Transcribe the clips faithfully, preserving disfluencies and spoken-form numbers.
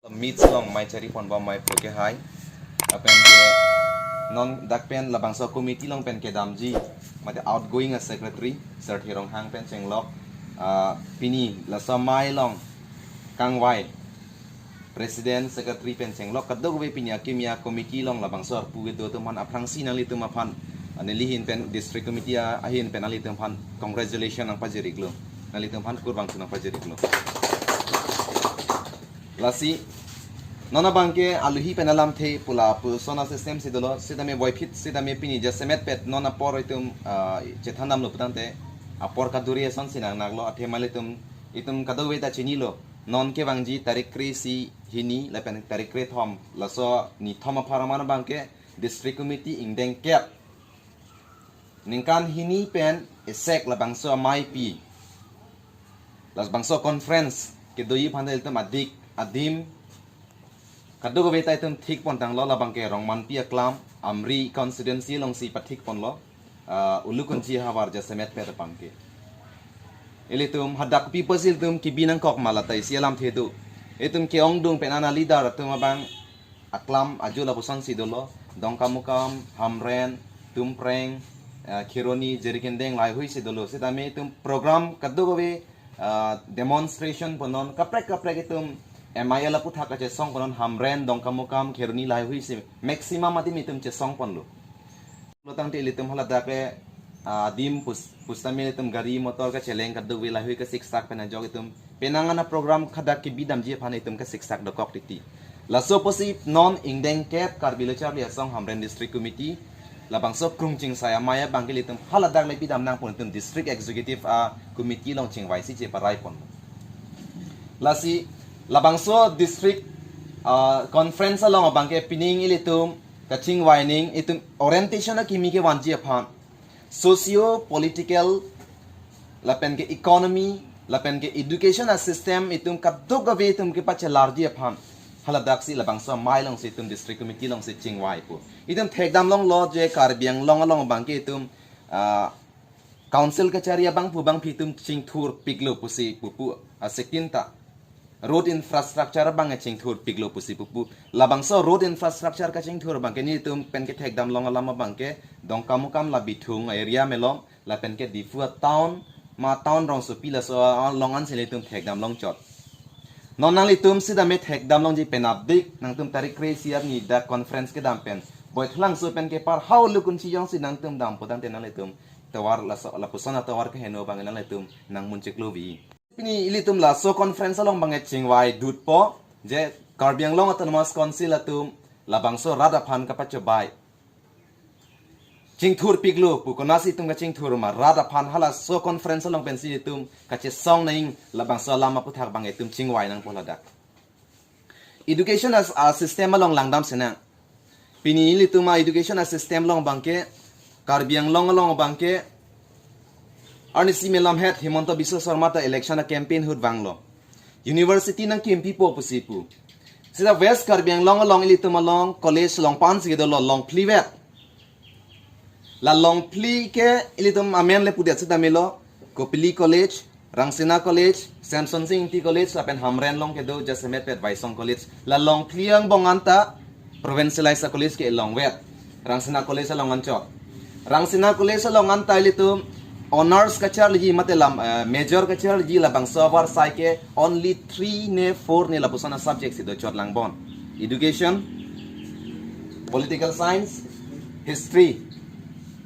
Meets along mai chari pon bom mai puke hai. Lapen ke non dak pen labangso committee along pen kedamji mate outgoing a secretary Sir Thirong Hang pen chenglok, ah, pini laso amei along kangvai president, secretary pen chenglok kadokave pini akimi a committee along labangso arpu kedo atum aphan aphrangsi nanglitum aphan, ah, neli ahin pen district committee a- ahin pen nanglitum aphan congratulation nangpajir-iklo. Nanglitum aphan kurvangthu nangpajir-iklo. Lasi non abangke aluhi pen alamthe pu lapuson a system si dolo, sitame voiphit sitame pini jasemet pet non apor itum, ah, chethandamlo putangte apor kaduri ason si nangnaklo, athema ilitum, itum kadokave ta chinilo. Non kevangji tarik kre-isi hini lapen tarik kre-thom, laso nithom apharman abangke district committee ingdeng kep ningkan hini pen isek labangso ameipi, labangso conference kedoji aphan ilitum adik adim kadokave ta itum thik pontanglo. Labangke Rongmanpi aklam, Amri constituency alongsi pathik ponlo, ah, Ulukunchi ahavar jasemet pet abangke. Ilitum hadak pi pusi ilitum kebi nangkok ma, lata isi alamthe do. Itum ke-ongdung pen ana leader atum abang aklam ajo lapuson si dolo, Dongkamukam, Hamren, Tumpreng, ah, Kheroni, Jirikindeng, lahaihui si dolo. Sitame itum program kadokave, ah, demonstration punon kaprek kaprek itum M I L aputhak kachesong punon Hamren, Dongkamukam, Kheroni, lahaihui si maximum adim itum chesong ponlo. Pulotangte ilitum haladak ke, ah, adim pus- pusitame ilitum gari motor kacheleng kadokave lahaihui kasiksak pen ajok itum penang ana program hadak kebi damji aphan itum kasiksak dokok titi. Laso pusi non ingdeng kep Karbi Lo Charli Asong Hamren District Committee labangso krung chingsai amei abangke ilitum haladak le bidam nangpon itum district executive a committee along chingvaisi cheparai pon. Lasi labangso district, ah, conference along abangke pining ilitum kachingvai ning itum orientation akimi kevanji aphan, socio political lapen ke economy lapen ke education a system itum kadokave itum kepachelarji aphan haladak si labangso amei alongsi itum district committee alongsi chingvai pu. Itum thekdam longlo je Karbi Anglong along abangke itum, ah, council kachari abangphu bangphi itum chingthurpiklo pusi pupu asekin ta road infrastructure abang chingthurpiklo pusi pupu. Labangso road infrastructure kachingthur abangke nelitum pen kethekdam long alam abangke Dongkamukam la Bithung area melom lapen ke Diphu a town ma town rongsopi laso along ansi nelitum thekdam longchot. Non nanglitum sitame thekdam longji pen abdik nangtum tarik kre-isi arni dak conference kedam pen Boithalangso pen kepar hau Ulukunchi jongsi nangtum dam putangte nanglitum tovar laso lapuson atovar keheno abang nanglitum nangmunchiklo vi. Pini ilitum laso conference along abang chingvai dutpo je Karbi Anglong Autonomous Council atum labangso rat aphan kapachobai chingthurpiklo pu, konatsi itum kachingthur ma, rat aphan halaso conference along pensi itum kachesong nang labangso alam aputhak abang itum chingvai nangpo ladak. Education as a system along langdam senang. Pini ilitum a education a system along abangke Karbi Anglong along abangke arnisi melamhet Himanta Biswa Sarma ta election a campaign ahut vanglo. University nangkimpipo pusi pu. Sita West Karbi Anglong along ilitum along college longpan si dolo, longphli vet. La longphli ke ilitum amen le pudet sita melo, Kopili College, Rangsina College, Semson Sing Ingti College, lapen Hamren along kedo jasemet pet Waisong College. La longphli angbong anta provincialized college ke longvet. Rangsina College along anchot. Rangsina College along anta ilitum honors kacharliji mate lam, eh, major kacharliji labangso avarsai ke only three ne four ne lapuson a subject si dochot langbon. Education, political science, history.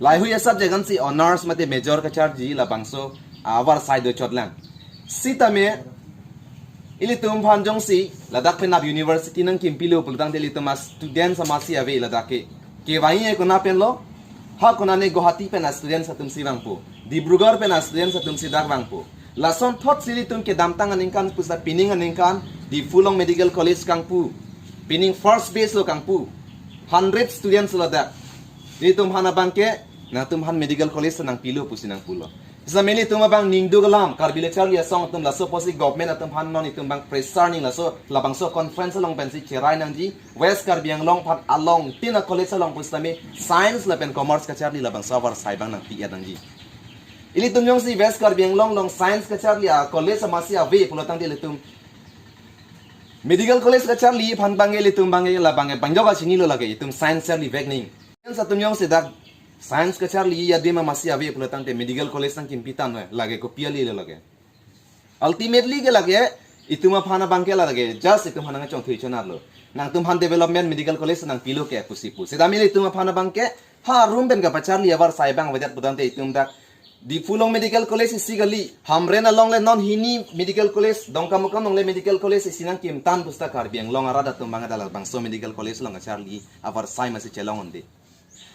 Lahaihui a subject ansi honors mate major kacharji labangso avarsai dochot lang. Sitame ilitum aphan jongsi ladak penap university nangkimpilo pulotangte ilitum a students amasi ave ladak ke. Kevai e kona penlo, ha kona ne Guwahati pen a students atumsi vangpo, Dibrugarh pen a students atumsi dak vangpo. Lasonthotsi ilitum kedamtang aningkan pusa pining aningkan Diphu along medical college kangpu. Pining first batch lo kangpu. Hundred students lo dak. Ilitum aphan abangke nangtum aphan medical college nangpilo pusi nangpulo. Sitame ilitum abang ningduk alam, Karbi Lo Charli Asong atum laso pusi government atum aphan non itum abang pressure ning laso labangso conference along pensi cherai nangji, West Karbi Anglong aphan along tin a college along pusitame science lapen commerce kacharli labangso avarsai abang nangpi-et nangji. Ilitum jongsi West Karbi Anglong along science kacharli a college amasi ave pulotangte ilitum Medical college kacharli aphan abangke ilitum abangke labangke bangjok achinilo lake, itum science charli vek ning. Science atum jongsi dak science kacharli adim amatsi ave pulo tangte medical college nangkimpi tanglo, lake kopi alilo lake. Ultimately ke lake itum aphan abangke lake just itum aphan nangchongthui chonarlo. Nangtum aphan development medical college nangpilo ke pusi pu. Sitame ilitum aphan abangke ha room pen kapacharli avarsai abang avedet pulo tangte itum dak Diphu along medical college isi kali, Hamren along le non hini medical college, Dongkamukam along le medical college isi nangkimtan pusi ta Karbi Anglong arat atum abangke dak labangso medical college along kacharli avarsai amatsi chelong un-e.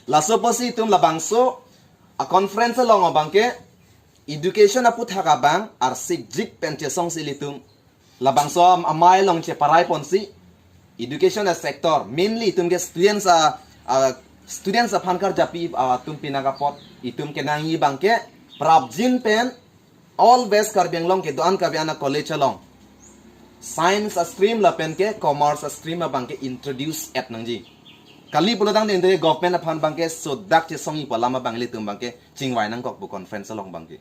Laso apotsi itum labangso a conference along abangke education aputhak abang arsik jik pen chesongsi ilitum labangso am-, amei along cheparai ponsi education a sector, mainly itum ke students a, a students aphan karjapi, a, atum pinaka apot itum kenangji abangke prapjin pen all West Karbi Anglong kedo-an kave-an a college along science a stream lapen ke commerce a stream abangke introduce et nangji. Kali pulo tangte government aphan abangke sodak chesongji pu alam abang ilitum abangke chingvai nangkok pu conference along abangke.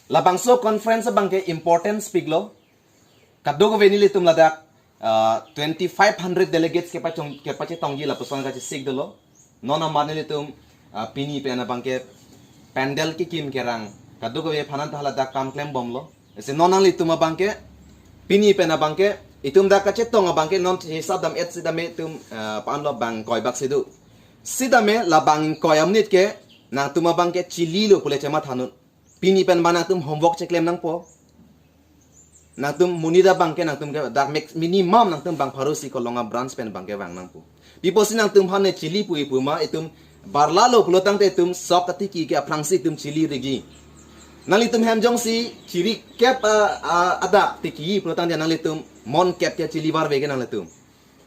Labangso conference abangke importance piklo. Kadokave nelitum ladak, ah, twenty-five hundred delegates kepachong, kepachetongji lapuson kachesik dolo. Non amat nelitum, ah, pini pen abangke pandal kekim kerang kadokave aphan anta ladak kam klembomlo. Ese non nanglitum abangke pini pen abangke itum dak kachetong abangke non hisap dam-et sitame itum, ah, pa-anlo bang ingkoi bak si do. Sitame labang ingkoi amonit ke nangtum abangke chililo pule chemathanun. Pini pen abang nangtum homework cheklem nangpo. Nangtum monit abangke nangtum ke dak max minimum nangtum bang pharo isi Kolonga branch pen abangke vang nangpo. Pi apotsi nangtum aphan ne chili pu-i puma itum barlalo pulo tangte itum sok katiki ke aphrangsi itum chili rigi. Nanglitum hem jongsi chiri kep, ah, ah, adak tiki pulo tangte nanglitum mon kep ke chili varve ke nanglitum.